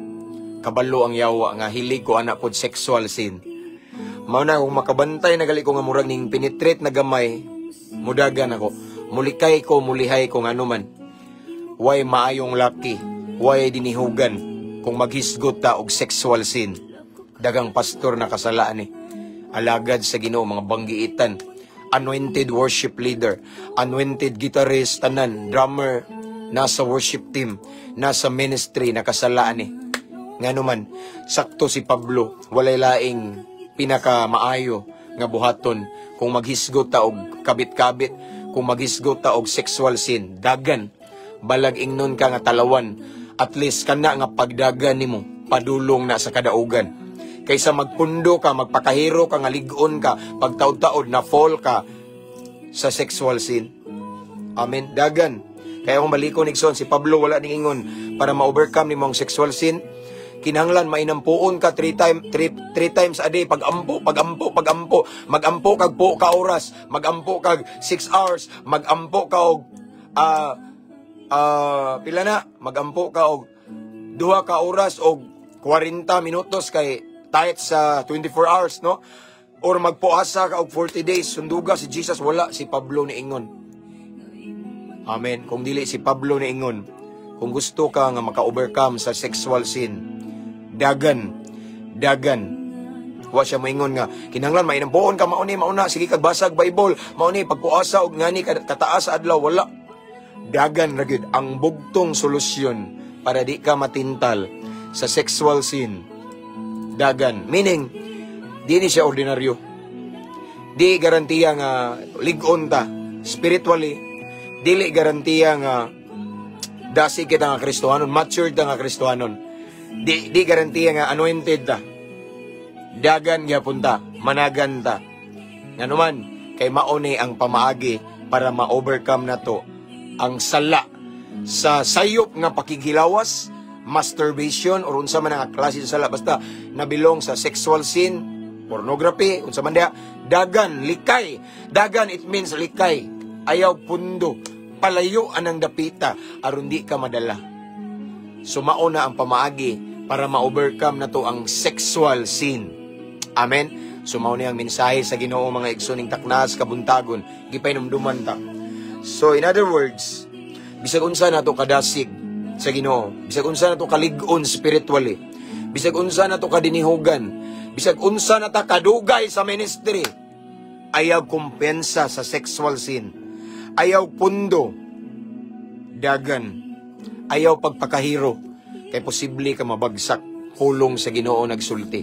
Kabalo ang yawa nga hilig ko ana pod sexual sin. Mao na kung makabantay na gali ko nga murag ning penetrate na gamay, mudagan ako. Mulikay ko, mulihay ko, ngano man. Way maayong laki, way dinihugan kung maghisgot ta og sexual sin. Dagang pastor na kasalaan eh. Alagad sa Ginoo, mga banggiitan, anointed worship leader, anointed guitarist, tanan, drummer, nasa worship team, nasa ministry, nakasalaan eh. Ngano man, sakto si Pablo, walay laing pinakamaayo nga buhaton kung maghisgot ta og kabit-kabit, kung maghisgot ta og sexual sin, dagan. Balag ingnon ka nga talawan, at least kana nga pagdagan nimo, padulong na sa kadaugan. Kaysa magpundo ka, magpakahero ka nga lig-on ka, pagtaod-taod na fall ka sa sexual sin. Amen. Dagan. Kaya kung balikon, igsoon, si Pablo wala ning ingon para ma-overcome nimo ang sexual sin, kinahanglan mainampuon ka three times a day, pagampo, pagampo, pagampo, magampo kag po ka oras, magampo kag 6 hours, magampo ka og pila na, magampo ka og 2 ka oras og 40 minutos kay tight sa 24 hours, no? Or magpuasa ka og 40 days, sunduga si Jesus. Wala si Pablo ni ingon. Amen. Kung dili si Pablo ni ingon, kung gusto ka nga maka-overcome sa sexual sin, dagan, dagan. Wa siya moingon nga kinahanglan mainampuon ka, mauni mauna, sige kag basag Bible, mauni pagpuasa og ngani kataas sa adlaw. Wala. Dagan ra gyud ang bugtong solusyon para di ka matintal sa sexual sin. Dagan. Meaning, di ni siya ordinaryo. Di garantiya nga lig-on ta spiritually, dili garantiya nga dasig kita nga Kristohanon, matured ta nga Kristohanon. Di garantiya nga anointed ta. Dagan gyapon ta, managan ta. Nganuman, kay mao ni ang pamaagi para ma-overcome nato ang sala sa sayop nga pakighilawas, masturbation, or unsa man ang klase sa sala, basta nabilong sa sexual sin, pornography, unsa man diha, dagan, likay. Dagan, it means likay. Ayaw pundo, palayo anang dapita aron di ka madala. So mao na ang pamaagi para ma-overcome nato ang sexual sin. Amen. So mao ni ang mensahe sa Ginoo, mga igsoon, ning taknas kabuntagon, gipahinumduman ta. So in other words, bisag unsa nato kadasig sa Ginoo, bisag unsa nato kalig-on spiritually, bisag unsa nato kadinihugan, bisag unsa na ta kadugay sa ministry, ayaw kumpiyansa sa sexual sin. Ayaw pundo. Dagan. Ayaw pagpakahiro kay posible ka mabagsak. Pulong sa Ginoo nagsulti.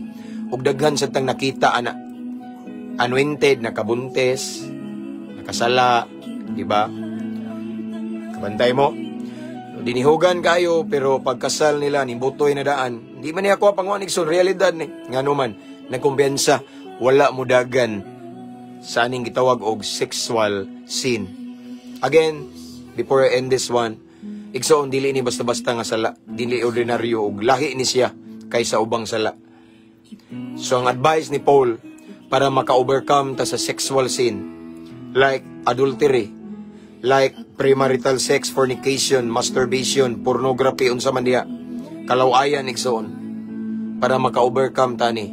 Ug daghan sa tang nakita ana, anointed, nakabuntis, nakasala, di ba? Kabantay mo? Dinihugan kayo, pero pagkasal nila nimbutoy na daan. Di man niya ako panguan, igsoon, realidad ni. Ngano man, nagkumpiyansa, wala mo dagan sa aning gitawag og sexual sin. Again, before I end this one, igsoon, dili ni basta-basta nga sala, dili ordinaryo og lahi ni siya kaysa ubang sala. So ang advice ni Paul para maka-overcome ta sa sexual sin like adultery, like premarital sex, fornication, masturbation, pornography, unsa man diha, kalawayan, igsoon, para maka-overcome ta ni,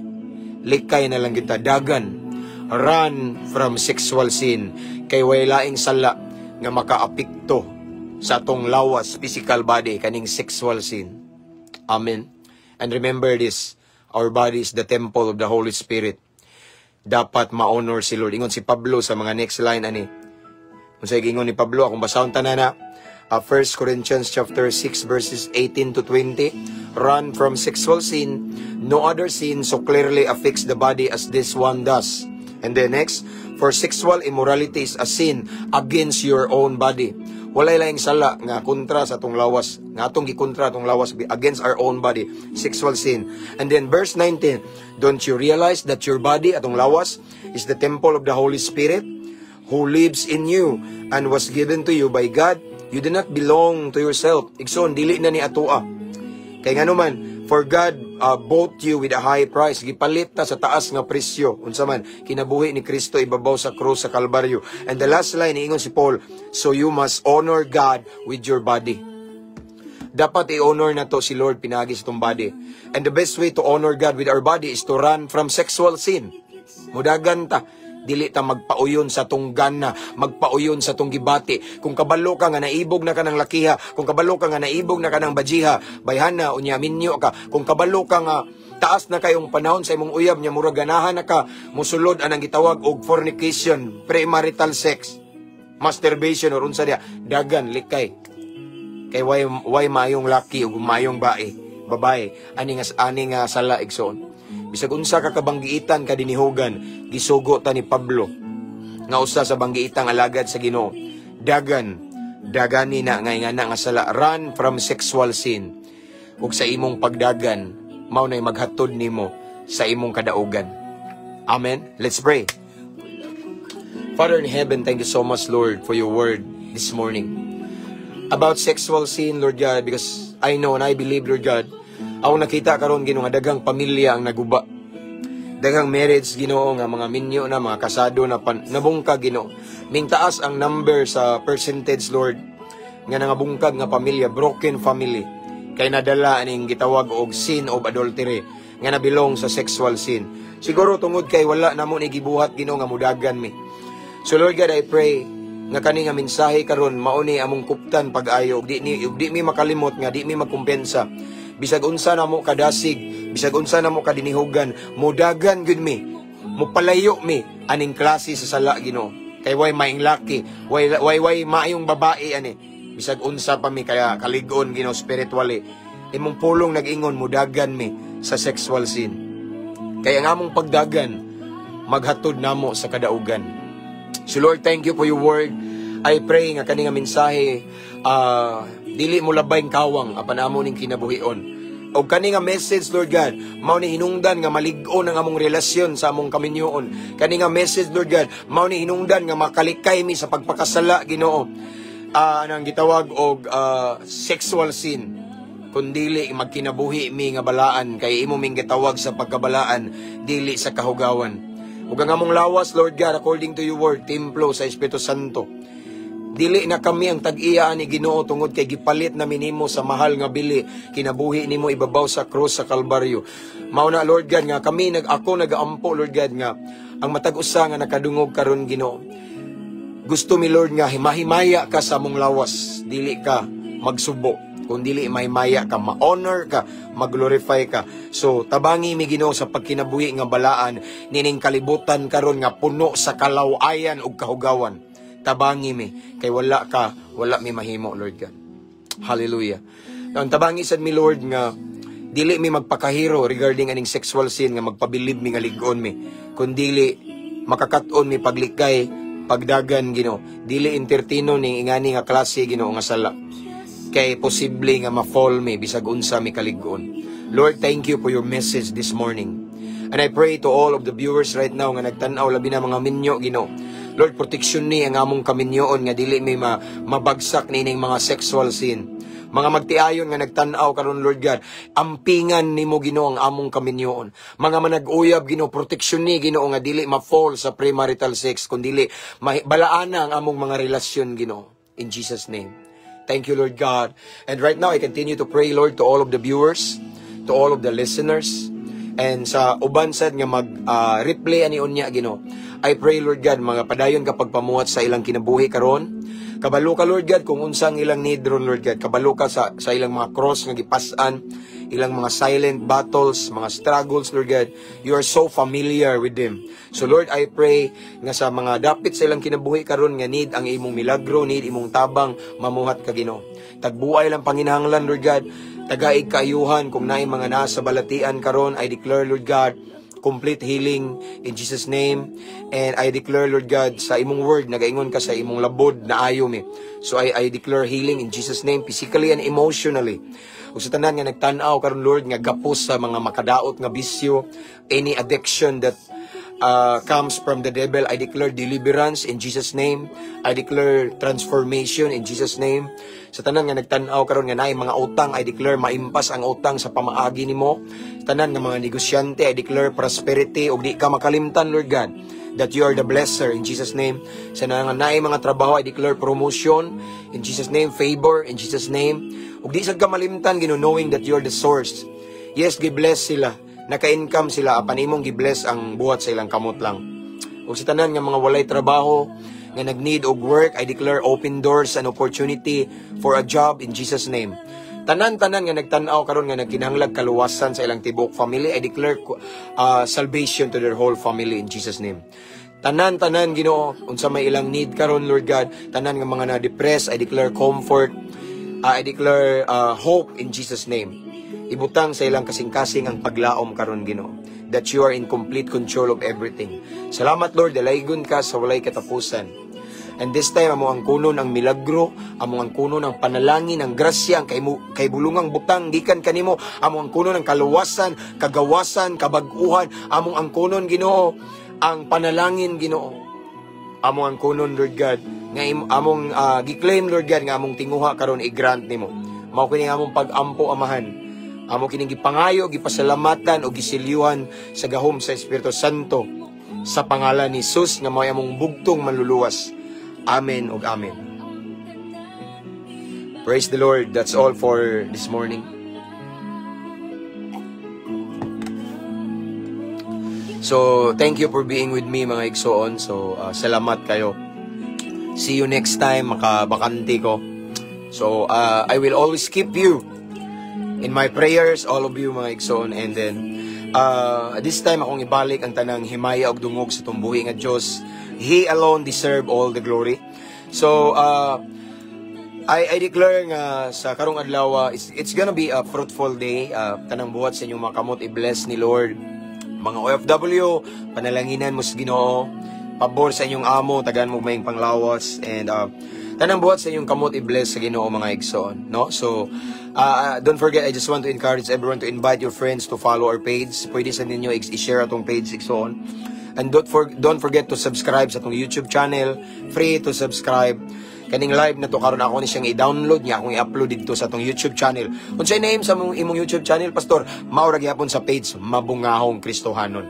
likay na lang kita, dagan, run from sexual sin, kay way laing sala nga makaapekto Sa atong lawas, physical body, kaning sexual sin. Amen. And remember this, our body is the temple of the Holy Spirit. Dapat ma-honor si Lord. Ingon si Pablo sa mga next line ani. Kung sa ingon ni Pablo, akong basahon tanan na, 1 Corinthians chapter 6 verses 18 to 20: "Run from sexual sin. No other sin so clearly affects the body as this one does." And then next, "For sexual immorality is a sin against your own body." Walay laing sala nga kontra sa atong lawas, nga atong gikontra atong lawas, against our own body, sexual sin. And then verse 19, "Don't you realize that your body, atong lawas, is the temple of the Holy Spirit who lives in you and was given to you by God? You do not belong to yourself." Igsoon, dili na ni atoa. Kay ngano man, "For God bought you with a high price." Gipalit ta sa taas nga presyo. Unsa man, kinabuhi ni Kristo ibabaw sa krus sa Kalbaryo. And the last line, ingon si Paul, "So you must honor God with your body." Dapat i-honor na to si Lord pinagi sa itong body. And the best way to honor God with our body is to run from sexual sin. Mudagan ta. Dili ta magpauyon sa tong gana, magpauyon sa tong gibati. Kung kabalo ka nga naibog na ka ng lakiha, kung kabalo ka nga naibog na ka ng bajiha, bayhana unya minyo ka. Kung kabalo ka nga taas na kayong panahon sa imong uyab niya, murag ganahan na ka musulod anang gitawag og fornication, premarital sex, masturbation or unsa diya, dagan, likay. Kay way mayong laki ug mayong babae ani nga sala, igsoon. Bisag unsa ka kabanggiitan ka dinihugan, gisugo ta ni Pablo nga usa sa banggiitang alagad sa Ginoo. Dagan, dagani na nga ingana nga sala, run from sexual sin. Ug sa imong pagdagan, mao nay maghatod nimo sa imong kadaugan. Amen. Let's pray. Father in heaven, thank you so much, Lord, for your word this morning about sexual sin, Lord God, because I know and I believe, Lord God, ako nakita karon, Ginoo, nga daghang pamilya ang naguba. Daghang marriage, Ginoo, nga mga minyo na, mga kasado na pan, nabungkag, Ginoo. Mingtaas ang number sa percentage, Lord, nga nangabungkag nga pamilya, broken family. Kay nadala aning gitawag og sin of adultery nga nabilong sa sexual sin. Siguro tungod kay wala namo ni gibuhat, Ginoo, nga mudagan mi. So Lord God, I pray nga kani nga mensahe karon mao ni among kuptan pag-ayo ug di mi makalimot nga di mi magkumpensa. Bisag unsa namo kadasig, bisag unsa namo kadinihugan, mudagan gyud mi, mupalayo mi aning klase sa sala, Ginoo. Kay way maing laki, way maayong babae ani. Bisag unsa pa mi kaya kalig-on, Ginoo, spiritually. Imong pulong nag-ingon mudagan mi sa sexual sin. Kay ang among pagdagan maghatod namo sa kadaugan. So Lord, thank you for your word. I pray nga kani nga mensahe dili mo labay kawang apan amo ning kinabuhion. Og kani nga message, Lord God, mao ni hinungdan nga malig-on ang among relasyon sa among kaminyoon. Kani nga message, Lord God, mao ni hinungdan nga makalikay mi sa pagpakasala, Ginoo. Anang gitawag og sexual sin. Kun dili magkinabuhi mi nga balaan kay imo ming gitawag sa pagkabalaan, dili sa kahugawan. Ug ang among lawas, Lord God, according to your word, templo sa Espiritu Santo. Dili na kami ang tag-iya ni Ginoo tungod kay gipalit na minimo sa mahal nga bili, kinabuhi nimo ibabaw sa krus sa Kalbaryo. Mao na, Lord God, nga kami nag ako nagaampo, Lord God, nga ang matag usa nga nakadungog karon, Ginoo. Gusto mi, Lord, nga mahimaya ka sa among lawas, dili ka magsubo kung dili mahimaya ka, ma-honor ka, mag-glorify ka. So tabangi mi, Ginoo, sa pagkinabuhi nga balaan nining kalibutan karon nga puno sa kalaw-ayan ug kahugawan. Tabangi mi kay wala ka, wala mi mahimo, Lord God. Hallelujah. Ang tabangi sad mi, Lord, nga dili mi magpakahiro regarding aning sexual sin nga magpabilib mi nga lig-on mi, kundili makakaton mi paglikay, pagdagan, Ginoo. Dili entertaino ning ingani nga klase, Ginoo, nga sala kay posible nga ma-fall mi bisag unsa mi kalig-on. Lord, thank you for your message this morning. And I pray to all of the viewers right now nga nagtan-aw, labi na mga minyo, Ginoo. Lord, protection ni ang among kaminyoon nga dili mi mabagsak nining mga sexual sin. Mga magtiayon nga nagtan-aw karon, Lord God, ampingan nimo, Ginoo, ang among kaminyoon. Mga manag-uyab, Ginoo, protection ni, Ginoo, nga dili ma-fall sa premarital sex kun dili balaana ang among mga relasyon, Ginoo. In Jesus' name. Thank you, Lord God. And right now, I continue to pray, Lord, to all of the viewers, to all of the listeners, and sa uban sad nga mag replay ani unya, Ginoo. I pray, Lord God, mga padayon ka pagpamuhat sa ilang kinabuhi karon. Kabalo ka, Lord God, kung unsang ilang need ron, Lord God. Kabalo ka sa ilang mga cross nga gipas-an, ilang mga silent battles, mga struggles, Lord God. You are so familiar with them. So Lord, I pray nga sa mga dapit sa ilang kinabuhi karon nga need ang imong milagro, need imong tabang, mamuhat ka, Ginoo. Tagbuay lang panginahanglan, Lord God. Tagaig kaayuhan kung naay mga nasa balatian karon, I declare, Lord God, complete healing in Jesus' name. And I declare, Lord God, sa imong word, nagaingon ka sa imong labod na ayo mi. So I declare healing in Jesus' name, physically and emotionally. Ug sa tanan nga nagtan-aw karon, Lord, nga gapos sa mga makadaot nga bisyo, any addiction that comes from the devil, I declare deliverance in Jesus' name. I declare transformation in Jesus' name. Sa tanan nga nagtan-aw karon nga naay mga utang, I declare maimpas ang utang sa pamaagi nimo. Sa tanan nga mga negosyante, I declare prosperity ug di ka makalimtan, Lord God, that you are the blesser in Jesus' name. Sa nga naay mga trabaho, I declare promotion in Jesus' name, favor in Jesus' name. Ug di sad ka malimtan, Ginoo, knowing that you are the source. Yes, gi-bless sila. Naka-income sila, apan imong gi-bless ang buhat sa ilang kamot lang. Ug sa tanan nga mga walay trabaho, nga nag-need og work, I declare open doors and opportunity for a job in Jesus' name. Tanan-tanan nga nagtan-aw karon nga nagkinahanglag kaluwasan sa ilang tibuok family, I declare salvation to their whole family in Jesus' name. Tanan-tanan, Ginoo, unsa may ilang need karon, Lord God, tanan nga mga na-depress, I declare comfort, I declare hope in Jesus' name. Ibutang sa ilang kasing-kasing ang paglaom karon, Ginoo, that you are in complete control of everything. Salamat, Lord, dalaygon ka sa walay katapusan. And this time, amo ang kunon ang milagro, amo ang kunon ang panalangin, ang grasya, ang kaibulungang butang gikan kanimo, amo ang kunon ang kaluwasan, kagawasan, kabag-uhan, amo ang kunon, Ginoo, ang panalangin, Ginoo. Amo ang kunon, Lord God, nga among gi-claim, Lord God, nga among tinguha karon i-grant nimo. Mao kini ang among pag-ampo, Amahan. Amo kining gipangayo, gipasalamatan o gisilyuhan sa gahom sa Espiritu Santo sa pangalan ni Jesus nga mao'y among bugtong manluluwas. Amen ug amen. Praise the Lord. That's all for this morning. So, thank you for being with me, mga igsoon. So, salamat kayo. See you next time, makabakante ko. So, I will always keep you in my prayers, all of you, mga igsoon. And then, this time akong ibalik ang tanang himaya og dungog sa tumbuhi nga Dios. He alone deserve all the glory. So, I declare nga sa karong adlaw, it's gonna be a fruitful day. Tanang buhat sa inyong mga kamot, i-bless ni Lord. Mga OFW, panalanginan mo sa Ginoo. Pabor sa inyong amo, tagaan mo maying panglawas. And tanang buhat sa inyong kamot, i-bless sa Ginoo, mga igsoon, no? So, don't forget, I just want to encourage everyone to invite your friends to follow our page. Pwede sa ninyo i-share atong page, igsoon. And don't forget to subscribe sa atong YouTube channel. Free to subscribe. Kaning live na to karon ako ni siyang i-download niya akong i-upload dito sa atong YouTube channel. Unsay name sa imong YouTube channel, Pastor? Mao ra gyapon sa page, Mabungahong Kristohanon.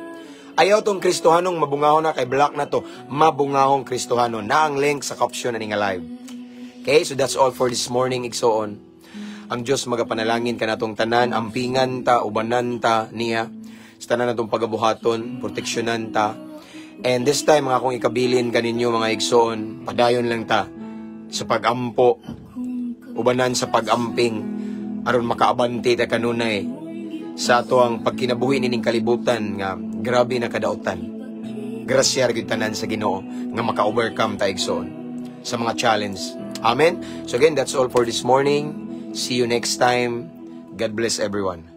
Ayaw tong Kristohanong mabungahon na kay black na to. Mabungahong Kristohanon. Na ang link sa caption ani nga live. Okay, so that's all for this morning, igsoon. Ang Diyos magapanalangin kanatong tanan, ampingan ta, ubanan ta niya. Sa tanan natong pagabuhaton, proteksyonan ta. And this time, mga akong ikabilin kaninyo, mga igsoon, padayon lang ta sa pag-ampo, ubanan sa pag-amping, aron makaabante ta kanunay sa ato ang pagkinabuhi nining kalibutan nga grabe na kadautan. Grasya ra gyud tanan sa Ginoo nga maka-overcome ta, igsoon, sa mga challenge. Amen. So again, that's all for this morning. See you next time. God bless everyone.